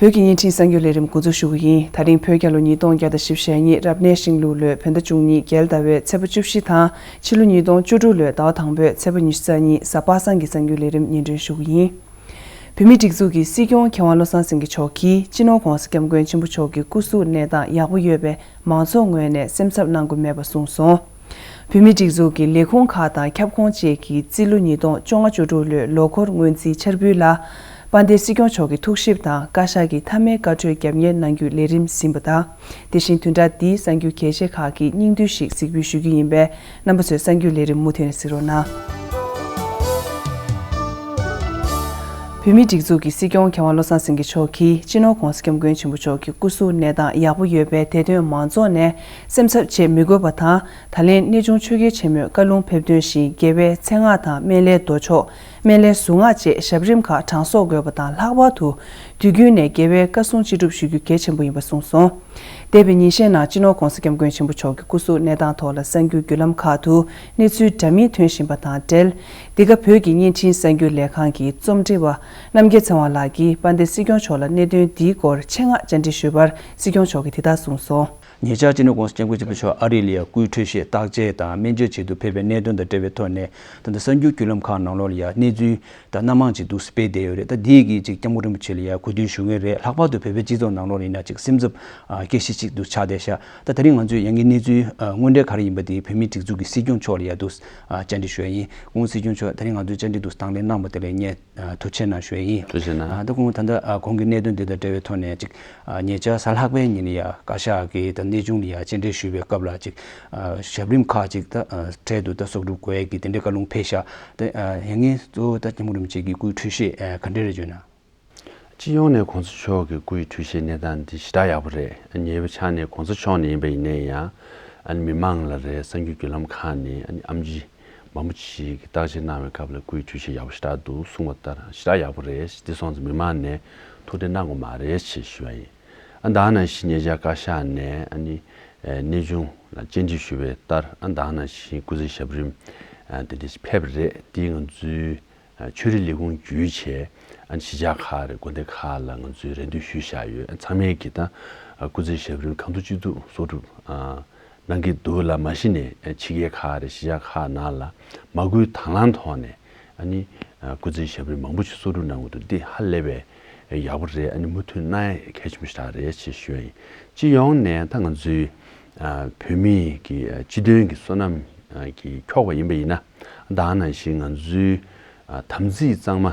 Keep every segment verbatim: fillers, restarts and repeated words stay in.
བོད་ཀྱི་བརྙན་འཕྲིན་གསར་འགྱུར་ལས་རིམ་འགོ་འཛུགས་ཞུ་གི་ཡིན། ད་རིང་བོད་རྒྱལ་ལོ་ཉིས་སྟོང་བརྒྱ་དང་བཞི་བཅུ་ཞེ་གཉིས་རབ་གནས་ཤིང་ལུག་ལོའི་བོད་ཟླ་བཅུ་གཉིས་རྒྱལ་ཟླ་བའི་ཚེས་པ་བཅུ་བཞི་དང་ཕྱི་ལོ་ཉིས་སྟོང་བཅུ་དྲུག་ལོའི་ཟླ་བ་དང་པོའི་ཚེས་པ་ཉི་ཤུ་རྩ་གཉིས་གཟའ་པ་སངས་ཀྱི་གསར་འགྱུར་ལས་རིམ་སྙན་སྒྲོན་ཞུ་གི་ཡིན། བོད་མིའི་སྒྲིག་འཛུགས་ཀྱི་སྲིད་སྐྱོང་མཁས་དབང་བློ་བཟང་སེང་གེ་མཆོག་གིས་སྤྱི་ནོར་༧གོང་ས་༧སྐྱབས་མགོན་ཆེན་པོ་མཆོག་གི་སྐུ་གཟུགས་གནས་སྟངས་ཡག་པོ་ཡོད་པས་མང་ཚོགས་ངོས་ནས་སེམས་འཚབ་གནང་དགོས་མེད་པ་གསུངས་སོང་། བོད་མིའི་སྒྲིག་འཛུགས་ཀྱི་ལས་ཁུངས་ཁག་དང་ཁྱབ་ཁོངས་བཅས་ཀྱིས་རྩིས་ལོ་ཉིས་སྟོང་བཅོ་ལྔ་བཅུ་དྲུག་ལོའི་ལོ་འཁོར་སྔོན་རྩིས་འཆར་འབུལ་ལ། དཔལ་ལྡན་སྲིད་སྐྱོང་མཆོག་གི་ཐུགས་ཞིབ་དང་བཀའ་ཤག་གི་མཐའ་མའི་བཀའ་འཁྲོལ་རྒྱབ་གཉེར་གནང་རྒྱུའི་ལས་རིམ་ཟིན་པ་དང་། དེ་བཞིན་བདུན་ཕྲག་འདིའི་གསར་འགྱུར་གལ་ཆེ་ཁག་གི་སྙིང་བསྡུས་ཤིག་གཟིགས་འབུལ་ཞུ་རྒྱུ་ཡིན་པས། རྣམ་པ་ཚོས་གསར་འགྱུར་ལས་རིམ་མུ་མཐུད་ནས་གཟིགས་རོགས་གནང་། བོད་མིའི་སྒྲིག་འཛུགས་ཀྱི་སྲིད་སྐྱོང་མཁས་དབང་བློ་བཟང་སེང་གེ་མཆོག་གིས་སྤྱི་ནོར་༧གོང་ས་༧སྐྱབས་མགོན་ཆེན་པོ་མཆོག་གི་སྐུ་གཟུགས་གནས་སྟངས་ཡག་པོ་ཡོད་པས་དེ་དོན་མང་ཚོགས་ནས་སེམས་འཚབ་བྱེད་མི་དགོས་པ་དང་། ད་ལན་གནས་ཆུང་ཆོས་རྒྱལ་ཆེན་མོས་བཀའ་ལུང་ཕེབས་དོན་བཞིན་དགེ་བའི་མཚན་སྔགས་དང་སྨན་བླའི་མདོ་ཆོག་སྨན་བླའི་གཟུངས་སྔགས་བཅས་ཞབས་རིམ་ཁག་གྲངས་གསོག་དགོས་པ་དང་། ལྷག་པར་དུ་དུས་རྒྱུན་ནས་དགེ་བའི་བཀའ་གསུང་ཅི་སྒྲུབ་ཞུ་རྒྱུ་གལ་ཆེན་པོ་ཡིན་པ་གསུངས་སོང་། འདས་པའི་ཉིན་ཤས་ནང་སྤྱི་ནོར་༧གོང་ས་༧སྐྱབས་མགོན་ཆེན་པོ་མཆོག་གི་སྐུ་གཟུགས་གནས་སྟངས་ཐོག་ལ་གསར་འགྱུར་བརྒྱུད་ལམ་ཁག་ཏུ་གནས་ཚུལ་འདྲ་མིན་ཐོན་བཞིན་པ་དང་འབྲེལ། འདི་ག་བོད་ཀྱི་བརྙན་འཕྲིན་གསར་འགྱུར་ལས་ཁང་གི་རྩོམ་སྒྲིག་པ་རྣམ་རྒྱལ་ཚེ་དབང་ལགས་ཀྱིས་དཔལ་ལྡན་སྲིད་སྐྱོང་མཆོག་ལ་གནད་དོན་འདིའི་སྐོར་ཆེད་མངགས་བཅར་འདྲི་ཞུས་པར་སྲིད་སྐྱོང་མཆོག་གིས་དེ་ལྟར་གསུངས་སོང་། ཉེ་ཆར་སྤྱི་ནོར་༧གོང་ས་༧སྐྱབས་མགོན་ཆེན་པོ་མཆོག་ཨ་རི་ལ་ཡ་སྐུའི་འཕྲོད་བཞེས་བརྟག་དཔྱད་དང་སྨན་བཅོས་ཆེད་དུ་ཕེབས་པའི་གནད་དོན་དང་འབྲེལ་བའི་ཐོག་ནས། ད་ལྟ་གསར་འགྱུར་བརྒྱུད་ལམ་ཁག་ནང་ལོགས་ལ་ཡ་གནས་ཚུལ་དང་སྣ་མང་ཅིག་འདུག་སེ་སྤེལ་བསྡད་ཡོད་རེད། ད་འདིས་ཀྱིས་ཅིག་སྐྱབས་མགོན་རིན་པོ་ཆེ་ལ་ཡ་གོ་བསྡུར་ཞུ་མཁན་རེད། ལྷག་པར་དུ་བོད་པའི་སྤྱི་ཚོགས་ནང་ལོགས་ལ་ཡིན་ན་ཅིག་སེམས་འཚབ་ཨ་སྐྱེ་གཞི་ཅིག་ཏུ་ཆགས་བསྡད་ཤག་ད་དེ་རིང་ང་ཚོས་ཡ་གིའི་གནས་ཚུལ་ཨ་དངོས་འབྲེལ་ག་རེ་ཡིན་པ་དེ་བོད་མིའི་སྒྲིག་འཛུགས་ཀྱི་སྲིད་སྐྱོང་མཆོག་ལ་ཡ་འདུག་ཨ་བཅར་འདྲི་ཞུ་ཡ་ཡིན། སྐུ་ངོ་སྲིད་སྐྱོང་མཆོག་ད་རིང་ང་ཚོས་བཅར་འདྲི་འདུག་སེ་དང་ལེན་གནང་བ་དེ་ལ་ངས་ཨ་ཐུགས་རྗེ་ཆེ་གནང་ཞུ་ཡ་ཡིན། ཐུགས་རྗེ་གནང་། ཨ་ད་སྐུ་ངོ་ད་ལྟ་ཨ་གོང་གི་གནད་དོན་འདི་དང་འབྲེལ་བའི་ཐོག་ནས་ཅིག་ཨ་ཉེ་ཆར་གཟའ་ལྷག་པའི་ཉིན་ལ་ཡ་བཀའ་ཤག་གི་ད་གནས་ཆུང་ལ་ཡ་བཅར་འདྲི་ཞུས་པའི་སྐབས་ལ་ཅིག་ཨ་ཞབས་རིམ་ཁག་ཅིག་ད་ཨ་འཕྲལ་དུ་ད་གསོག་སྒྲུབ་དགོས་ཡ་གི་དེ་འདྲའི་བཀའ་ལུང་ཕེབས་ཤག་ད་ཨ་ཡ་གིས་གཙོ་བོ་ད་སྐྱབས་མགོན་རིན་པོ་ཆེ་གི་སྐུའི་འཕྲོད་བཞེས་ཨ་ག་འདྲ་རེད་བརྗོད་ན། སྤྱི་ཡོངས་ནས་གོང་ས་མཆོག་གི་སྐུའི་འཕྲོད་བཞེས་གནས་སྟངས་འདི་ཞེ་དྲག་ཡག་པོ་རེད། ཉེ་བའི་ཆར་ནས་གོང་ས་མཆོག་ནས་ཡིན་པ་ཡིན་ནའི་ཡང་ཨ་ནི་མི་མང་ལ་རེད། གསར་འགྱུར་བརྒྱུད་ལམ་ཁག་ནས་ཨ་ནི་ཨེམ་ཆི་མང་པོ་ཞིག་གིས་བརྟག་དཔྱད་གནང་བའི་སྐབས་ལ་སྐུའི་འཕྲོད་བཞེས་ཡག་པོ་ཞེ་དྲག་འདུག་གསུངས་པ་ལྟར་ཞེ་དྲག་ཡག་པོ་རེད། དེ་སོང་ཙང་མི་མང་ནས་ཐུགས་ཁྲལ་གནང་དགོས་མ་རེད་ཅེས་ཞུ་བ་ཡིན། ཨ་ད་ནང་བཞིན་ཉེ་ཆར་བཀའ་ཤག་ནས་ཨ་ནི་ཨེ་གནས་ཆུང་ལ་བཅར་འདྲི་ཞུས་པའི་ལྟར་ཨ་ད་ནང་བཞིན་སྐུ་ཚེ་ཞབས་རིམ་ཨ་དེ་འདྲ་ཞིག་ཕེབས་པ་རེད། དེ་ང་ཚོའི་ཨ་ཆོས་རིག་ལས་ཁུངས་བརྒྱུད་བྱས་ཨ་གཞིས་ཆགས་ཁག་རེད། དགོན་སྡེ་ཁག་ལ་ང་ཚོས་རེ་འདུན་ཞུས་བཞག་ཡོད། ཚང་མས་ཀྱིས་ད་ཨ་སྐུ་ཚེ་ཞབས་རིམ་གང་ཐུབ་ཅི་ཐུབ་གསོག་སྒྲུབ་ཨ་གནང་གི་འདུག་ལ། མ་གཞི་ནས་ཨ་ཕྱི་རྒྱལ་ཁག་རེད། གཞིས་ཆགས་ཁག་ནང་ལ་མ་སྐུལ་དང་བླངས་ཐོག་ནས་ཨ་ནི་ཨ་སྐུ་ཚེ་ཞབས་རིམ་མང་པོ་ཞིག་གསོག་སྒྲུབ་གནང་གི་འདུག་འདི་ཧ་ལས་པའི་ཡག་པོ་རེད། ཨ་ནི་མུ་མཐུད་གནང་ཡ་གལ་ཆེན་པོ་ཞིག་རེད་ཅེས་ཞུ་ཡ་ཡིན། སྤྱི་ཡོངས་ནས་ད་ང་ཚོའི་ཨ་བོད་མིའི་གི་ཨ་སྤྱི་དོན་གྱི་བསོད་ནམས་ཨ་གི་འཁྱོག་པ་ཡིན་པ་ཡིན་ན། ད་ནང་བཞིན་ང་ཚོའི་ཨ་དམ་ཚིག་གཙང་མ་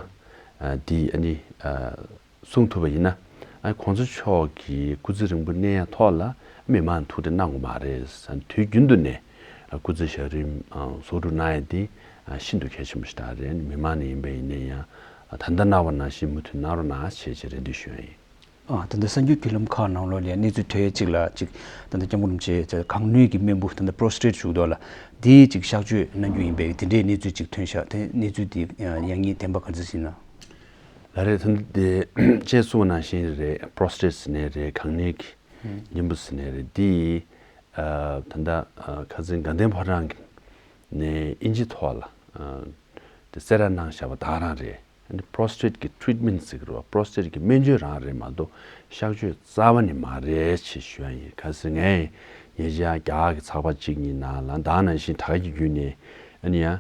ཨ་འདི་ཨ་ནི་ཨ་སྲུང་ཐུབ་པ་ཡིན་ན། ཨ་གོང་ས་མཆོག་གི་སྐུ་ཚེ་རིང་པོ་གནས་ཡ་ཐོག་ལ་མི་མང་ཐུགས་ཁྲལ་གནང་དགོས་མ་རེད། ཨ་དུས་རྒྱུན་དུ་ནས་ཨ་སྐུ་ཚེ་ཞབས་རིམ་ཨ་གསོག་སྒྲུབ་གནང་ཡ་འདི་ཨ་ཤིན་ཏུ་གལ་ཆེན་པོ་ཞིག་རེད། མི་མང་ནས་ཡིན་པ་ཡིན་ན་ཡང་ཨ་ད་ལྟ་གནང་བ་ནང་བཞིན་མུ་མཐུད་གནང་རོགས་གནང་ཞེས་ཀྱི་རེ་འདུན་ཞུ་ཡ་ཡིན། ཨ་ད་ལྟ་གསར་འགྱུར་བརྒྱུད་ལམ་ཁག་ནང་ལོགས་ལ་གནས་ཚུལ་ཐོན་ཡས་གཅིག་ལ་གཅིག་ད་ལྟ་སྐྱབས་མགོན་རིན་པོ་ཆེ་གང་ནུས་ཀྱི་སྨན་བུ་ད་ལྟ་པྲོ་སི་ཊེཊ་ཞུ་གི་འདུག་ལ། དེའི་གཅིག་གཤག་བཅོས་གནང་རྒྱུ་ཡིན་པའི་དེ་འདྲའི་གནས་ཚུལ་གཅིག་ཐོན་ཤག་དེ་གནས་ཚུལ་དེ་ཡང་ངས་བདེན་པ་ག་ཚོད་ཡིན་ན། ལགས་རེད། ད་ལྟ་དེ་ཅེས་གསུངས་པ་ནང་བཞིན་རེད། པྲོ་སི་ཊེཊ་ཟེར་ནའི་རེད། གང་ནུས་ཀྱི་སྨན་བུ་ཟེར་ནའི་རེད། དེ་ཨ་ད་ལྟ་ཨ་ཁ་སང་དགའ་ལྡན་ཕོ་བྲང་གི་ནས་ཨིན་ཇི་ཐོག་ལ་ཨ་དེ་གསལ་བསྒྲགས་གནང་བཞག་པ་དེ་རང་རེད། ཨ་ནི་པྲོ་སི་ཊེཊ་གི་ཊི་རི་ཊི་མེན་ཊི་ཟེར་གི་རེད་པ། པྲོ་སི་ཊེཊ་གི་སྨན་བཅོས་རང་རེད་མ་གཏོགས་གཤག་བཅོས་རྩ་བ་ནས་མ་རེད་ཅེས་ཞུ་ཡ་ཡིན། གལ་སྲིད་ངས་ཉེ་ཆར་རྒྱ་གར་གྱི་ཚགས་པར་གཅིག་གཉིས་ནང་ལ་ད་ནང་བཞིན་དྲ་རྒྱ་བརྒྱུད་ནས་ཨ་ནི་ཡང་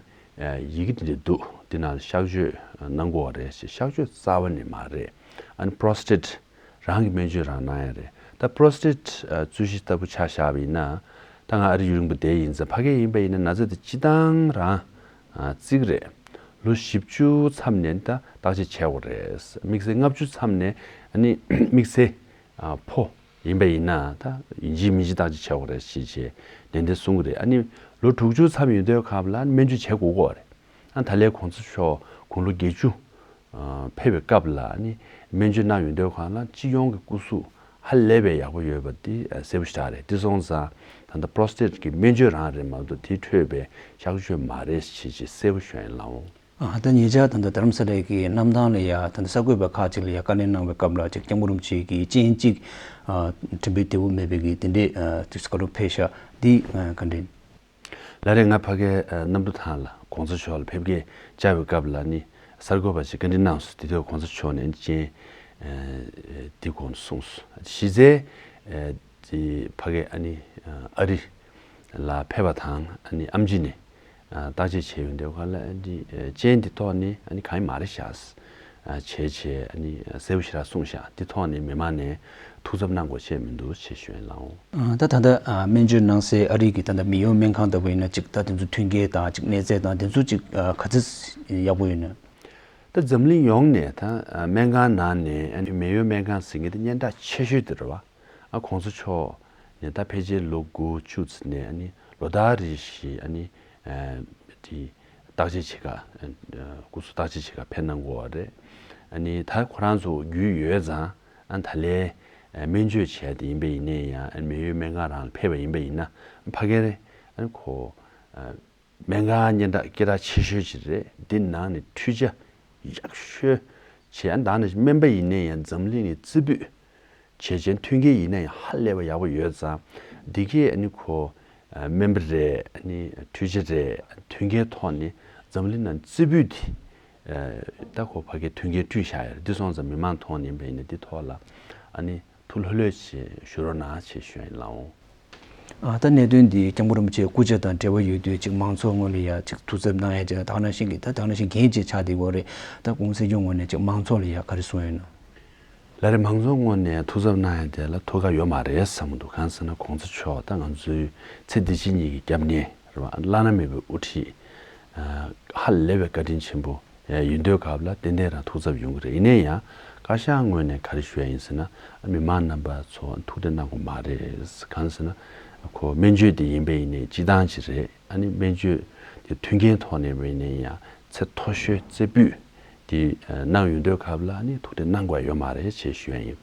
ཡི་གེ་འདི་འདྲ་འདུག་འདི་ནང་གཤག་བཅོས་གནང་དགོས་པ་རེད་ཅེས། གཤག་བཅོས་རྩ་བ་ནས་མ་རེད། ཨ་ནི་པྲོ་སི་ཊེཊ་རང་གི་སྨན་བཅོས་རང་གནང་ཡ་རེད། ད་པྲོ་སི་ཊེཊ་རྩོད་གཞི་ལྟ་བུ་ཆ་བཞག་པ་ཡིན་ན། ད་ང་ཨ་རི་ཡུན་རིང་པོ་བསྡད་ཡིན་ཙང་ཕ་གི་ཡིན་པ་ཡིན་ན་ན་ཚ་དེ་སྤྱིར་བཏང་རང་ཨ་རྩི་གི་རེད། ལོ་བཞི་བཅུ་མཚམས་ནས་ད་བརྟག་དཔྱད་བྱེད་དགོས་རེད། དམིགས་བསལ་ལྔ་བཅུ་མཚམས་ནས་ཨ་ནི་དམིགས་བསལ་ཨ་ཕོ་ཡིན་པ་ཡིན་ན་ད་ཡིན་གཅིག་མིན་གཅིག་བརྟག་དཔྱད་བྱེད་དགོས་རེད་ཅེས་བྱས་ནན་ཏན་གསུང་གི་རེད། ཨ་ནི་ལོ་དྲུག་ཅུ་མཚམས་ཡོད་དུས་སྐབས་ལ་སྨན་བཅོས་བྱེད་དགོས་ཀྱི་རེད། ཨ་ད་ལན་གོང་ས་མཆོག་དགུང་ལོ་བརྒྱད་ཅུ་ཨ་ཕེབས་པའི་སྐབས་ལ་ཨ་ནི་སྨན་བཅོས་གནང་ཡོང་དུས་སྒང་ལ་སྤྱི་ཡོངས་ཀྱི་སྐུ་གཟུགས་ཧ་ལས་པའི་ཡག་པོ་ཡོད་པ་དེ་ཨ་གསལ་པོ་ཞེ་དྲག་རེད། དེ་སོང་ཙང་ད་ལྟ་པྲོ་སི་ཊེཊ་གི་སྨན་བཅོས་རང་རེད་མ་གཏོགས་དེའི་འཕྲོས་པའི་གཤག་བཅོས་མ་རེད་ཅེས་ཅེས་གསལ་པོ་ཞུ་ཡ་ཡིན་ལགས་འོང་། ཨ་ད་ཉེ་ཆར་ད་ལྟ་རྡ་རམ་ས་ལའི་གི་གནམ་ཐང་ལ་ཡ་ད་ལྟ་གསར་འགོད་པ་ཁག་ཅིག་ལ་ཡ་བཀའ་ལན་གནང་བའི་སྐབས་ལ་ཅིག་སྐྱབས་མགོན་རིན་པོ་ཆེ་གི་སྤྱན་གཅིག་ཨ་དྲན་པའི་བདེ་པོ་མེད་པའི་གི་དེ་འདྲའི་ཨ་ཅིག་བཀའ་སློབ་ཕེབས་ཤག་འདི་ཨ་ག་འདྲ་ཡིན། ལགས་རེད། ང་ཕ་གིའི་ཨ་གནམ་གྲུ་ཐང་ལ་གོང་ས་མཆོག་ལ་ཕེབས་སྐྱེལ་བཅར་བའི་སྐབས་ལ་ནི་གསར་འགོད་པ་ཞིག་བཀའ་འདྲི་གནང་སོང་། དེ་དུས་གོང་ས་མཆོག་ནས་ཨ་ནི་སྤྱན་ ཨ་འདི་གོང་གསུངས་སོང་། གཞི་རྩའི་ཨ་དེ་ཕ་གི་ཨ་ནི་ཨ་རི་ལ་ཕེབས་པ་དང་ཨ་ནི་ཨམ་ཆི་ནས་ཨ་བརྟག་དཔྱད་བྱས་ཡོང་དུས་ག་ལ་ཨ་ནི་ཨ་རྐྱེན་འདི་ཐོག་ནས་ཨ་ནི་གང་ཡང་མ་རེད་ཤག་ཨ་བྱས་བྱས་ཨ་ནི་གསལ་པོ་ཞེ་དྲག་གསུངས་ཤག་འདི་ཐོག་ནས་མི་མང་ནས་ཐུགས་འཚབ་གནང་དགོས་བྱས་མི་འདུག་ཅེས་ཞུ་ཡ་ལགས་འོང་། ཨ་ད་ད་ལྟ་ཨ་སྨན་བཅོས་གནང་སའི་ཨ་རི་གི་ད་ལྟ་མེ་ཡོ་སྨན་ཁང་ལྟ་བུ་ཡིན་ན་ཅིག་ད་དེ་ཚོ་མཐུན་རྐྱེན་དང་ཅིག་གནས་ཚད་དང་དེ་ཚོ་ཅིག་ཨ་ག་ཚོད་ཡག་པོ་ཡོད་ན། ད་འཛམ་གླིང་ཡོངས་ནས་ད་ཨ་སྨན་ཁང་ནང་ནས་ཨ་ནི་མེ་ཡོ་སྨན་ཁང་ཟེར་མཁན་དེ་སྙན་གྲགས་ཆེ་ཤོས་དེ་རེད་བ། ཨ་གོང་ས་མཆོག་ནས་ད་ཕལ་ཆེར་ལོ་དགུ་བཅུ་ཙམ་ནས་ཨ་ནི་ལོ་ལྟར་རེ་བཞིན་ཨ་ནི་ཨ་དེ་བརྟག་དཔྱད་བྱེད་ག་ཨ་སྐུ་གཟུགས་བརྟག་དཔྱད་བྱེད་ག་ཕེབས་གནང་དགོས་པ་རེད། ཨ་ནི་ད་ཁོ་རང་ཚོ་རྒྱུས་ཡོད་ཙང་ཨ་ད་ལན་ཨ་སྨན་བཅོས་བྱས་དེ་ཡིན་པ་ཡིན་ནའི་ཡང་ཨ་མེ་ཡོ་སྨན་ཁང་རང་ལ་ཕེབས་པ་ཡིན་པ་ཡིན་ན་ཕ་གིར་ཨ་ཁོ་ཨ་སྨན་ཁང་སྙན་གྲགས་སྐད་གྲགས་ཆེ་ཤོས་ཅིག་རེད། འདི་ནང་ནས་འཕྲུལ་ཆས་ཡག་ཤོས་བྱས། ཨ་ནི་ད་ནི་སྨན་པ་ཡིན་ནའི་ཡང་འཛམ་གླིང་ནས་རྩེ་ཕུད་བྱས་ཅན་མཐུན་རྐྱེན་ཡིན་ན་ཡང་ཧ་ལས་པ་ཡག་པོ་ཡོད་ཙང་། འདི་གས་ཨ་ནི་ཁོ་ཨ་སྨན་པ་རེད། ཨ་ནི་འཕྲུལ་ཆས་རེད། མཐུན་རྐྱེན་ཐོག་ནས་འཛམ་གླིང་ནང་རྩེ་ཕུད་དེ་ཨ་ད་ཁོ་ཕ་གིར་མཐུན་རྐྱེན་བསྐྲུན་བཞག་ཡོད་རེད། འདི་སོང་ཙང་མི་མང་ཐོག་ནས་ཡིན་པ་ཡིན་ན་འདི་ཐོག་ལ་ཨ་ནི་ཐུགས་ལྷོད་ལྷོད་བྱས་བཞུགས་རོགས་གནང་ཞེས་ཞུ་ཡ་ཡིན་ལགས་འོང་། ཨ་ད་གནད་དོན་འདི་སྐྱབས་མགོན་རིན་པོ་ཆེའི་སྐུ་ཕྱྭ་དང་འབྲེལ་བ་ཡོད་དུས་ཅིག་མང་ཚོགས་ངོས་ལ་ཡ་ཅིག་ཐུགས་འཚབ་གནང་ཡ་ཅིག་དེ་ནང་བཞིན་གྱི་ད་དེ་ནང་བཞིན་འགན་ཅིག་ཆགས་བསྡད་ཡོད་རེད། ད་༸གོང་ས་༸སྐྱབས་མགོན་ནས་ཅིག་མང་ཚོགས་ལ་ཡ་ག་རེ་གསུངས་ཡོད་ན། ལགས་རེད། མང་ཚོགས་ངོས་ནས་ཐུགས་འཚབ་གནང་ཡ་དེ་ལ་ཐུགས་ཁག་ཡོད་མ་རེད་བསམ་གྱི་འདུག་གང་ཟེར་ན་༸གོང་ས་མཆོག་ད་ང་ཚོའི་ཚེ་འདི་ཕྱི་གཉིས་ཀྱི་སྐྱབས་གནས་རེད་བ། བླ་ན་མེད་པའི་དབུ་ཁྲིད་ཨ་ཧ་ལས་པའི་བཀའ་དྲིན་ཆེན་པོ་ཡིན་དུས་སྐབས་ལ་ཏན་ཏན་རང་ཐུགས་འཚབ་ཡོང་གི་རེད། ཡིན་ན་ཡང་བཀའ་ཤག་ངོས་ནས་ག་རེ་ཞུ་ཡ་ཡིན་ཟེར་ན་མི་མང་རྣམ་པ་ཚོ་ཐུགས་ཁྲལ་གནང་དགོས་མ་རེད། གང་ཟེར་ན་ཁོ་སྨན་བཅོས་དེ་ཡིན་པ་ཡིན་ནའི་སྤྱི་བཏང་ཅིག་རེད། ཨ་ནི་སྨན་བཅོས་དེ་མཐུན་རྐྱེན་ཐོག་ནས་ཡིན་ནའི་ཡང་ཚད་མཐོ་ཤོས་རྩེ་ཕུད་དེ་གནང་ཡོང་དུས་སྐབས་ལ་ཨ་ནི་ཐུགས་ཁྲལ་གནང་དགོས་ཡ་ཡོད་མ་རེད་ཅེས་ཞུ་ཡ་ཡིན།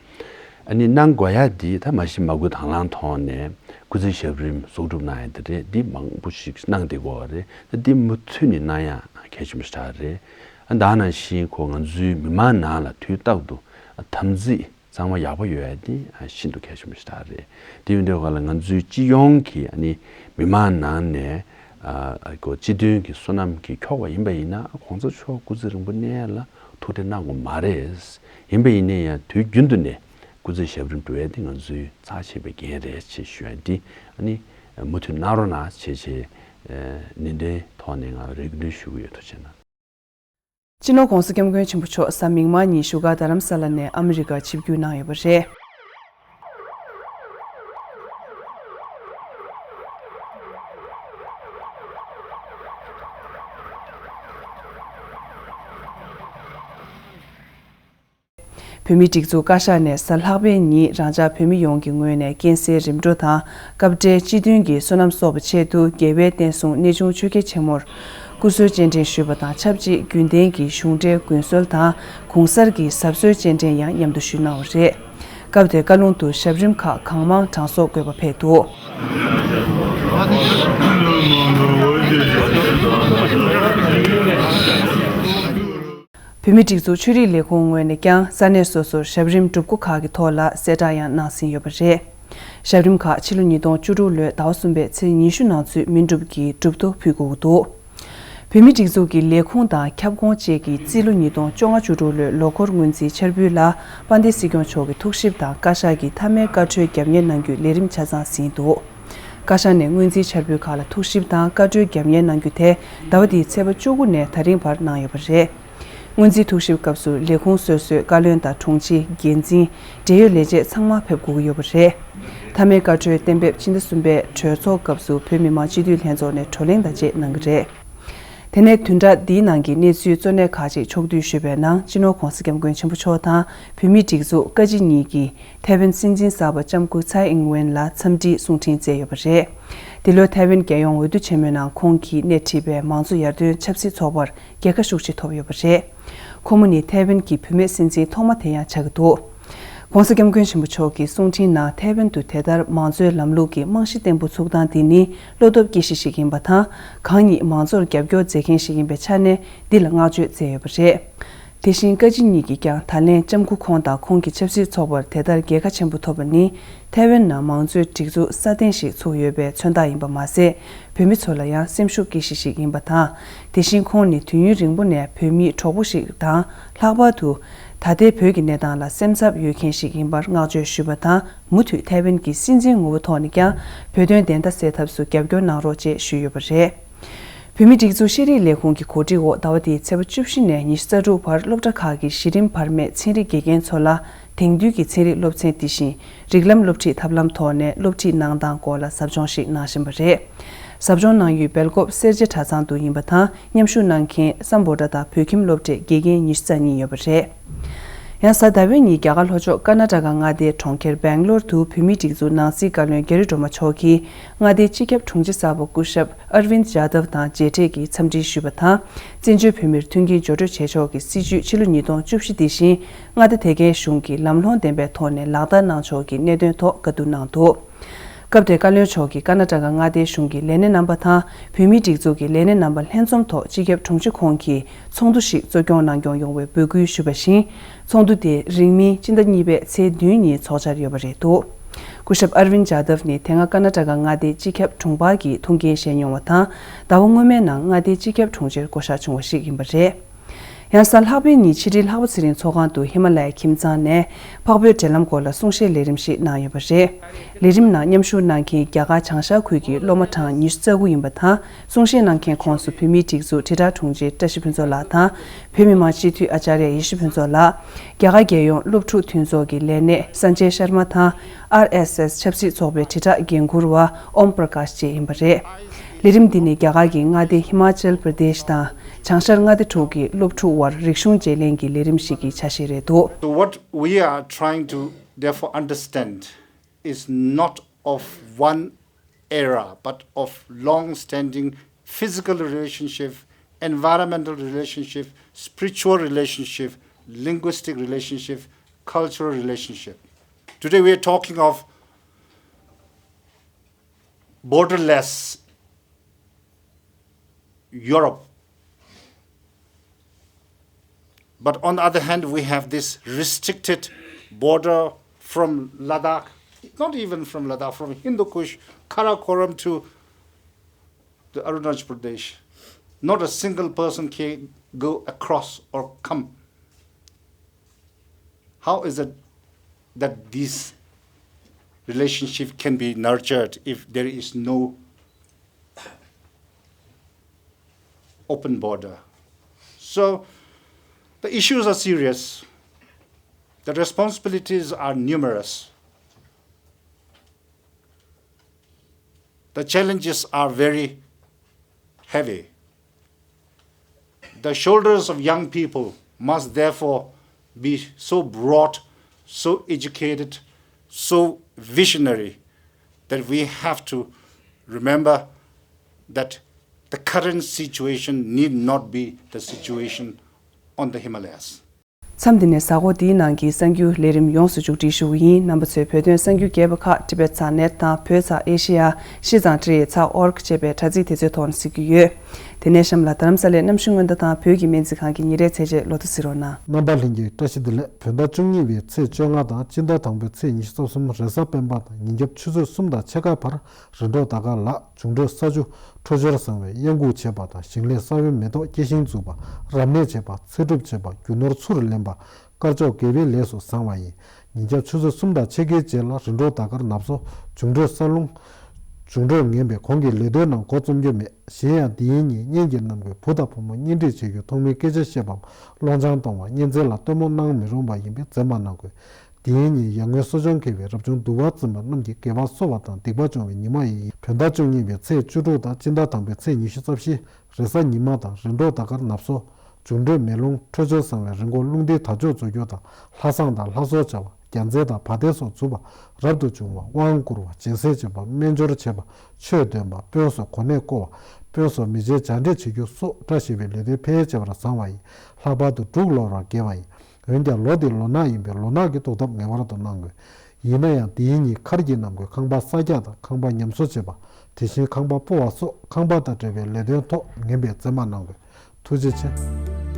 ཨ་ནི་གནང་དགོས་ཡ་འདི་ད་མ་གཞི་མ་སྐུལ་དང་བླངས་ཐོག་ནས་སྐུ་ཚེ་ཞབས་རིམ་གསོག་སྒྲུབ་གནང་ཡ་འདི་རེད། འདི་མང་པོ་ཞིག་གནང་བསྡད་ཀྱི་ཡོད་རེད། ད་འདི་མུ་མཐུད་ནས་གནང་ཡ་གལ་ཆེན་པོ་ཞེ་དྲག་རེད། ཨ་ད་ནང་བཞིན་ཁོ་ང་ཚོའི་མི་མང་ནང་ལ་དུས་རྟག་ཏུ་ཨ་དམ་ཚིག་གཙང་མ་ཡག་པོ་ཡོད་ཡ་འདི་ཨ་ཤིན་ཏུ་གལ་ཆེན་པོ་ཞེ་དྲག་རེད། དེ་ཡིན་དུས་ག་ལ་ང་ཚོའི་སྤྱི་ཡོངས་ཀྱི་ཨ་ནི་མི་མང་ནང་ནས་ཨ་ཨ་ཁོ་སྤྱི་མཐུན་གྱི་བསོད་ནམས་ཀྱིས་འཁྱོག་པ་ཡིན་པ་ཡིན་ན་༸གོང་ས་མཆོག་སྐུ་ཚེ་རིང་པོ་གནས་ཡ་ལ་ཐུགས་ཁྲལ་གནང་དགོས་མ་རེད། ཡིན་པ་ཡིན་ན་ཡང་དུས་རྒྱུན་དུ་ནས་སྐུ་ཚེ་ཞབས་རིམ་འགྲོ་ཡ་འདི་ང་ཚོའི་རྩ་ཆེ་བའི་འགན་རེད་ཅེས་ཞུ་ཡ་འདི་ཨ་ནི་མུ་མཐུད་གནང་རོགས་གནང་ཞེས་བྱས་ནན་ཏན་ཐོག་ནས་ང་རེ་སྐུལ་འདྲི་ཞུ་གི་ཡོད། ཐུགས་རྗེ་གནང་། སྤྱི་ནོར་༸གོང་ས་༸སྐྱབས་མགོན་ཆེན་པོ་མཆོག་གཟའ་མིག་དམར་ཉིན་བཞུགས་སྒར་རྡ་རམ་ས་ལ་ནས་ཨ་མི་རི་ཀར་ཆིབས་བསྒྱུར་གནང་ཡོད་པ་རེད། བོད་མིའི་སྒྲིག་འཛུགས་བཀའ་ཤག་ནས་གཟའ་ལྷག་པའི་ཉིན་རང་ཅག་བོད་མི་ཡོངས་ཀྱི་ངོས་ནས་རྐྱེན་སེལ་རིམ་གྲོ་དང་སྐབས་འབྲེལ་སྤྱི་མཐུན་གྱི་བསོད་ནམས་གསོག་པའི་ཆེད་དུ་རྒྱལ་བའི་བསྟན་སྲུང་གནས་ཆུང་ཆོས་རྒྱལ་ཆེན་མོར་སྐུ་གསོལ་སྤྱན་འདྲེན་ཞུས་པ་དང་ཆབས་ཅིག་རྒྱུན་ལྡན་གྱི་གཞུང་འབྲེལ་མགོན་གསོལ་དང་གུང་གསར་གྱི་གཟབ་གསོལ་སྤྱན་འདྲེན་ཡང་མཉམ་དུ་ཞུས་གནང་བ་རེད། སྐབས་དེར་བཀའ་ལུང་དུ་ཞབས་རིམ་ཁག་གང་མང་གྲངས་གསོག་དགོས་པ་ཕེབས་འདུག་བོད་མིའི་སྒྲིག་འཛུགས་ཆོས་རིག་ལས་ཁུངས་ངོས་ནས་ཀྱང་ས་གནས་སོ་སོར་ཞབས་རིམ་སྒྲུབ་སྒོ་ཁག་གི་ཐོག་ལ་གསལ་བསྒྲགས་ཡང་གནང་ཟིན་ཡོད་པ་རེད། ཞབས་རིམ་ཁག་ཕྱི་ལོ་ཉིས་སྟོང་བཅུ་དྲུག་ལོའི་ཟླ་བ་གསུམ་པའི་ཚེས་ཉི་ཤུ་ནང་ཚུད་མུན་སྒྲུབ་ཀྱིས་གྲུབ་ཐོབ་ཕུལ་དགོས་ཀྱི་འདུག་བོད་མིའི་སྒྲིག་འཛུགས་ཀྱི་ལས་ཁུངས་དང་ཁྱབ་ཁོངས་བཅས་ཀྱིས་རྩིས་ལོ་ཉིས་སྟོང་བཅོ་ལྔ་བཅུ་དྲུག་ལོའི་ལོ་འཁོར་སྔོན་རྩིས་འཆར་འབུལ་ལ་དཔལ་ལྡན་སྲིད་སྐྱོང་མཆོག་གི་ཐུགས་ཞིབ་དང་བཀའ་ཤག་གི་མཐའ་མའི་བཀའ་འཁྲོལ་རྒྱབ་གཉེར་གནང་རྒྱུའི་ལས་རིམ་ཆ་ཚང་ཟིན་འདུག་བཀའ་ཤག་ནས་སྔོན་རྩིས་འཆར་འབུལ་ཁག་ལ་ཐུགས་ཞིབ་དང་བཀའ་འཁྲོལ་རྒྱབ་གཉེར་གནང་རྒྱུ་དེ་ཟླ་བ་འདིའི་ཚེས་པ་བཅུ་དགུ་ནས་ད་རིང་བར་གནང་ཡོད་པ་རེད། སྔོན་རྩིས་ཐུགས་ཞིབ་སྐབས་སུ་ལས་ཁུངས་སོ་སོའི་བཀའ་བློན་དང་དྲུང་ཆེ། འགན་འཛིན། འབྲེལ་ཡོད་ལས་བྱེད་ཚང་མ་ཕེབས་དགོས་ཀྱི་ཡོད་པ་རེད། མཐའ་མའི་བཀའ་འཁྲོལ་གཏན་འབེབས་ཕྱི་ཟླ་གསུམ་པའི་གྲོས་ཚོགས་སྐབས་སུ་བོད་མི་མང་སྤྱི་འཐུས་ལྷན་ཚོགས་ནས་བགྲོ་གླེང་དང་བཅས་གནང་གི་རེད། དེ་ནས་བདུན་ཕྲག་འདིའི་ནང་གི་གནས་ཚུལ་གཙོ་གནད་ཁག་ཅིག་ཕྱོགས་བསྡུས་ཞུས་པའི་ནང་སྤྱི་ནོར་༸གོང་ས་༸སྐྱབས་མགོན་ཆེན་པོ་མཆོག་དང་བོད་མིའི་སྒྲིག་འཛུགས་བཀའ་སྤྱི་གཉིས་ཀྱིས་ཐའེ་ཝན་སྲིད་འཛིན་གསར་པ་ལྕམ་སྐུ་ཚའེ་ཨིང་ཝེན་ལ་འཚམས་འདྲིའི་གསུང་འཕྲིན་བསྩལ་ཡོད་པ་རེད། འདི་ལོའི་ཐའེ་ཝན་རྒྱལ་ཡོངས་འོས་བསྡུ་ཆེན་མོའི་ནང་ཁོང་གིས་སྣེ་ཁྲིད་པའི་མང་གཙོ་ཡར་ཐོན་ཆབ་སྲིད་ཚོགས་པར་རྒྱལ་ཁ་ཤུགས་ཆེ་ཐོབ་ཡོད་པ་རེད། ཁོང་མོ་ནི་ཐའེ་ཝན་གྱི་བུད་མེད་སྲིད་འཛིན་ཐོག་མ་དེ་ཡང་ཆགས་ཀྱི་འདུག ༸གོང་ས་༸སྐྱབས་མགོན་ཆེན་པོ་མཆོག་གིས་གསུང་འཕྲིན་ནང་ཐའེ་ཝན་དུ་དེ་ལྟར་མང་གཙོའི་ལམ་ལུགས་ཀྱི་རྨང་གཞི་བརྟན་པོ་ཚུགས་སྟངས་འདི་ནི་བློ་སྟོབས་སྐྱེ་གཞི་ཞིག་ཡིན་པ་དང་། གང་ཉིད་མང་གཙོར་རྒྱབ་སྐྱོར་མཛད་མཁན་ཞིག་ཡིན་པའི་ཆ་ནས་འདི་ལ་བསྔགས་བརྗོད་མཛད་ཡོད་པ་རེད། དེ་བཞིན་བཀའ་སྤྱི་གཉིས་ཀྱིས་ཀྱང་ད་ལན་ལྕམ་སྐུ་ཁོང་དང་ཁོང་གི་ཆབ་སྲིད་ཚོགས་པར་དེ་ལྟར་རྒྱལ་ཁ་ཆེན་པོ་ཐོབ་པ་ནི་ཐའེ་ཝན་ནང་མང་གཙོའི་སྒྲིག་འཛུགས་སྲ་བརྟན་ཞིག་ཚུགས་ཡོད་པའི་མཚོན་རྟགས་ཡིན་པ་མ་ཟད། བོད་མི་ཚོ་ལ་ཡང་སེམས་ཤུགས་སྐྱེ་གཞི་ཞིག་ཡིན་པ་དང་། དེ་བཞིན་ཁོང་ནི་དུས་ཡུན་རིང་པོ་ནས་བོད་མིའི་གྲོགས་པོ་ཞིག་དང་། ལྷག་པར་དུ་ ད་ལྟའི་བོད་ཀྱི་གནས་སྟངས་ལ་སེམས་འཚབ་ཡོད་མཁན་ཞིག་ཡིན་པར་བསྔགས་བརྗོད་ཞུས་པ་དང་། མུ་མཐུད་ཐའེ་ཝན་གྱི་སྲིད་འཛིན་ངོ་བོ་ཐོག་ནས་ཀྱང་བོད་དོན་བདེན་མཐའ་གསལ་ཐབས་སུ་རྒྱབ་སྐྱོར་གནང་རོགས་ཅེས་ཞུས་ཡོད་པ་རེད། བོད་མིའི་སྒྲིག་འཛུགས་ཤེས་རིག་ལས་ཁུངས་ཀྱི་གོ་སྒྲིག་འོག་ཟླ་བ་འདིའི་ཚེས་པ་བཅུ་བཞི་ནས་ཉི་ཤུ་རྩ་དྲུག་བར་སློབ་གྲྭ་ཁག་གི་གཞི་རིམ་བར་མའི་ཚན་རིག་དགེ་རྒན་ཚོ་ལ། དེང་དུས་ཀྱི་ཚན་རིག་སློབ་ཚན་འདི་བཞིན་རིགས་ལམ་སློབ་ཁྲིད་ཐབས་ལམ་ཐོག་ནས་སློབ་ཁྲིད་གནང་སྟངས་སྐོར་ལ་ཟབ་སྦྱོང་ཞིག་གནང་བཞིན་པ་རེད། ཟབ་སྦྱོང་གནང་ཡུལ་སྦེལ་ཀོབ་སེར་བྱེས་གྲྭ་ཚང་དུ་ཡིན་པ་དང་། མཉམ་ཞུགས་གནང་མཁན་སམ་བྷོ་ཊ་དང་བོད་ཁྱིམ་སློབ་གྲྭའི་དགེ་རྒན་ཉི་ཤུ་རྩ་གཉིས་ཡོད་པ་རེད། ཡང་གཟའ་ཟླ་བའི་ཉིན་རྒྱ་གར་ལྷོ་ཕྱོགས་ཀར་ན་ཊ་ཀ་མངའ་སྡེའི་གྲོང་ཁྱེར་སྦེང་ལོར་དུ་བོད་མིའི་སྒྲིག་འཛུགས་ནང་སྲིད་བཀའ་བློན་གྷི་རི་སྒྲོལ་མ་མཆོག་གིས་མངའ་སྡེའི་སྤྱི་ཁྱབ་དྲུང་ཆེ་གསར་པ་སྐུ་ཞབས་ཨར་ཝིན་ཇཱ་དབ་དང་མཇལ་འཕྲད་ཀྱིས་འཚམས་འདྲི་ཞུས་པ་དང་། བཙན་བྱོལ་བོད་མིར་མཐུན་རྐྱེན་སྦྱོར་སྤྲོད་བྱེད་ཕྱོགས་ཀྱི་སྲིད་བྱུས་ཕྱི་ལོ་ཉིས་སྟོང་བཅུ་བཞི་འདི་བཞིན་མངའ་སྡེ་དེ་གའི་གཞུང་གིས་ལམ་ལྷོང་ལྡན་པའི་ཐོག་ནས་ལག་བསྟར་གནང་ཕྱོགས་ཀྱི་གནད་དོན་ཐོག་བཀའ་བསྡུར་གནང་འདུག་སྐབས་དེར་བཀའ་བློན་མཆོག་གིས་ཀར་ན་ཊ་ཀ་མངའ་སྡེའི་གཞུང་གི་ལས་སྣེ་རྣམ་པ་དང་། བོད་མིའི་སྒྲིག་འཛུགས་ཀྱི་ལས་སྣེ་རྣམ་པ་ལྷན་འཛོམས་ཐོག་སྤྱི་ཁྱབ་དྲུང་ཆེ་ཁོང་གིས་ཚོགས་འདུ་ཞིག་གཙོ་སྐྱོང་གནང་སྐྱོང་ཡོང་བའི་འབོད་སྐུལ་ཞུས་པ་བཞིན། ཚོགས་འདུ་དེ་རིང་མིན་སྤྱི་ཟླ་གཉིས་པའི་ཚེས་བདུན་ཉིན་འཚོགས་འཆར་ཡོད་པ་རེད་འདུག་སྐུ་ཞབས་ཨར་ཝིན་ཇཱ་དབ་ནི་དེ་སྔ་ཀར་ན་ཊ་ཀ་མངའ་སྡེའི་སྤྱི་ཁྱབ་དྲུང་འཕར་གྱི་ཐུགས་འགན་བཞེས་མྱོང་བ་དང་། ཟླ་བ་སྔོན་མའི་ནང་མངའ་སྡེའི་སྤྱི་ཁྱབ་དྲུང་ཆེར་བསྐོ་གཞག་བྱུང་བ་ཞིག་ཡིན་པ་རེད། ཡང་གཟའ་ལྷག་པའི་ཉིན་ཕྱི་དྲིལ་ལྷག་པ་ཚེ་རིང་ཚོགས་ཁང་དུ་ཧི་མ་ལ་ཡའི་ཁྱིམ་ཚང་ནས་འཕགས་བོད་འབྲེལ་ལམ་སྐོར་ལ་གསུང་བཤད་ལས་རིམ་ཞིག་གནང་ཡོད་པ་རེད། ལས་རིམ་ནང་མཉམ་ཞུགས་གནང་མཁན་རྒྱ་གར་བྱང་ཤར་ཁུལ་གྱི་སློབ་མ་གྲངས་ཉི་ཤུ་རྩ་དགུ་ཡིན་པ་དང་། གསུང་བཤད་གནང་མཁན་ཁོངས་སུ་བོད་མིའི་སྒྲིག་འཛུགས་དྲིལ་བསྒྲགས་དྲུང་ཆེ་བཀྲ་ཤིས་ཕུན་ཚོགས་ལགས་དང་། བོད་མི་མང་སྤྱི་འཐུས་ཨ་ཅཱརྱ་ཡེ་ཤེས་ཕུན་ཚོགས་ལགས། རྒྱ་གར་རྒྱལ་ཡོངས་སློབ་ཕྲུག་མཐུན་ཚོགས་ཀྱི་ལས་སྣེ་སན་ཇེ་ཤར་མ་དང་། ཨར་ཨེས་ཨེས་ཆབ་སྲིད་ཚོགས་པའི་དྲིལ་བསྒྲགས་འགན་འཁུར་བ་ཨོམ་པྲ་ཀཱཤ་བཅས་ཡིན་པ་རེད། ལས་རིམ་འདི་ནི་རྒྱ་གར་གྱི་མངའ་སྡེ་ཧི་མ་ཅལ་པྲ་དེཤ་དང་། བྱང་ཤར་མངའ་སྡེ་དྲུག་གི་སློབ་ཕྲུག་དབར་རིག་གཞུང་བརྗེ་ལེན་གྱི་ལས་རིམ་ཞིག་གི་ཆ་ཤས་རེད་འདུག So what we are trying to therefore understand is not of one era, but of long-standing physical relationship, environmental relationship, spiritual relationship, linguistic relationship, cultural relationship. Today we are talking of borderless Europe. But on the other hand, we have this restricted border from Ladakh, not even from Ladakh, from Hindu Kush, Karakoram to the Arunachal Pradesh. Not a single person can go across or come. How is it that this relationship can be nurtured if there is no open border? So the issues are serious. The responsibilities are numerous. The challenges are very heavy. The shoulders of young people must therefore be so broad, so educated, so visionary that we have to remember that the current situation need not be the situation on the Himalayas. མཚམས་འདི་ནས་གཟའ་འཁོར་འདིའི་ནང་གི་གསར་འགྱུར་ལས་རིམ་ཡོངས་སུ་མཇུག་སྒྲིལ་ཞུ་གི་ཡིན། རྣམ་པ་ཚོས་བོད་དོན་གསར་འགྱུར་རྒྱས་པ་ཁག་Tibet ཚགས་net དང་བོད་ཚགས་Asia Shidzang Tray ཚགས org ཅེས་པའི་དྲ་ཚིགས་དེ་ཚོའི་ཐོག་ནས་གཟིགས་རྒྱུ་ཡོད། དེ་ནས་གཤམ་ལ་རྡ་རམ་ས་ལའི་གནམ་གཤིས་སྔོན་བརྡ་དང་བོད་ཀྱི་སྨན་རྩིས་ཁང་གི་ཉིན་རེའི་ཚེས་ཆེན་ལོ་ཐོ་གཟིགས་རོགས་གནང་། རྣམ་པ་ལྷན་རྒྱས་བཀྲ་ཤིས་བདེ་ལེགས། བོད་ཟླ་བཅུ་གཉིས་པའི་ཚེས་བཅོ་ལྔ་དང་སྤྱི་ཟླ་དང་པོའི་ཚེས་ཉི་ཤུ་རྩ་གསུམ་རེས་གཟའ་སྤེན་པ་དང་ཉིན་རྒྱབ་ཆུ་ཚོད་གསུམ་དང་ཕྱེད་ཀ་བར་རི་འབྲོག་དར་དཀར་ལ་འབྱུང་འཕྲོད་ས་ཆུ་འཕྲོད་སྦྱོར་བཟང་བའི་གཡང་འགུགས་བྱེད་པ་དང་ཞིང་ལས་ས་བོན་མེ་ཏོག་སྐྱེད་ཤིང་འཛུགས་པ། རབ་གནས་བྱེད་པ། ཚེ་སྒྲུབ་བྱེད་པ། རྒྱུ་ནོར་ཚུར་ལེན་པ། དཀར་ཕྱོགས་དགེ་བའི་ལས་སུ་བཟང་བ་ཡིན། ཉིན་རྒྱབ་ཆུ་ཚོད་གསུམ་དང་ཕྱེད་ཀའི་རྗེས་ལ་རི་འབྲོག་དར་དཀར་ནབ་སོ་འབྱུང་འཕྲོད་ས་རླུང་འབྱུང་འཕྲོད་ངན་པས་གོང་གི་ལས་དོན་རྣམས་འགོ་རྩོམ་རྒྱུ་མེད། གཞན་ཡང་འདིའི་ཉིན་གཉེན་གྱི་རྣམས་ཀྱིས་བུ་དང་བུ་མོ་གཉེན་སྒྲིག་བྱེད་རྒྱུ། ཐོག་མའི་སྐད་ཆ་བཤད་པའམ་སློང་ཆང་གཏོང་བ། གཉེན་ཚན་ལ་སྟོན་མོ་གནང་མི་རུང་བ་ཡིན་པས་འཛེམ་མ་གནང་དགོས། དེའི་ཉིན་ཡར་ངོའི་གསོ་སྦྱོང་མཁས་པའི་རབ་བྱུང་འདུལ་བ་བཙུན་པ་རྣམས་ཀྱིས་དགེ་བ་གསོ་བ་དང་སྡིག་པ་སྦྱོང་བའི་ཉི་མ་ཡིན། བོད་ཟླ་བཅུ་གཉིས་པའི་ཚེས་བཅུ་དྲུག་དང་སྤྱི་ཟླ་དང་པོའི་ཚེས་ཉི་ཤུ་རྩ་བཞི་རེས་གཟའ་ཉི་མ་དང་རི་འབྲོག་དར་དཀར་ནབ་སོ་འབྱུང་འཕྲོད་མེ་རླུང་འཕྲོད་སྦྱོར་བཟང་བའི་རི་མགོ་རླུང་རྟའི་དར་ལྕོག་འཛུགས་རྒྱུ་དང་ལྷ་བསང་དང་ལྷ་གསོལ་བྱ་བ། རྒྱལ་མཚན་དང་བ་དན་སོགས་འཛུགས་པ། རབ་ཏུ་བྱུང་བ། དབང་བསྐུར་བ། སྦྱིན་སྲེག་བྱེད་པ། སྨན་སྦྱོར་བྱེད་པ། ཆོས་སྟོན་པ། དཔོན་སོགས་གོ་གནས་བསྐོ་བ། དཔོན་སོགས་མི་རྗེའི་ཇ་འདྲེ་བྱེད་རྒྱུ་སོགས་བཀྲ་ཤིས་པའི་ལས་དོན་ཕལ་ཆེ་བར་བཟང་བ་ཡིན། ལྷག་པར་དུ་འབྲུག་ལོ་རབ་དགེ་བ་ཡིན། འོན་ཀྱང་ལོ་འདི་ལོ་ནག་ཡིན་པས་ལོ་ནག་གི་ཐུགས་དམ་ངེས་པར་དུ་གནང་དགོས། ཡིན་ན་ཡང་དེའི་ཉིན་མཁར་གྱི་རྣམས་ཀྱིས་ཁང་པ་གསར་རྒྱག་དང་ཁང་པ་ཉམས་གསོ་བྱེད་པ། དེ་བཞིན་ཁང་པ་སྤོ་བ་སོགས་ཁང་པ་དང་འབྲེལ་བའི་ལས་དོན་ཐོག་ངན་པས་འཛེམ་མ་གནང་དགོས། ཐུགས་རྗེ་ཆེ།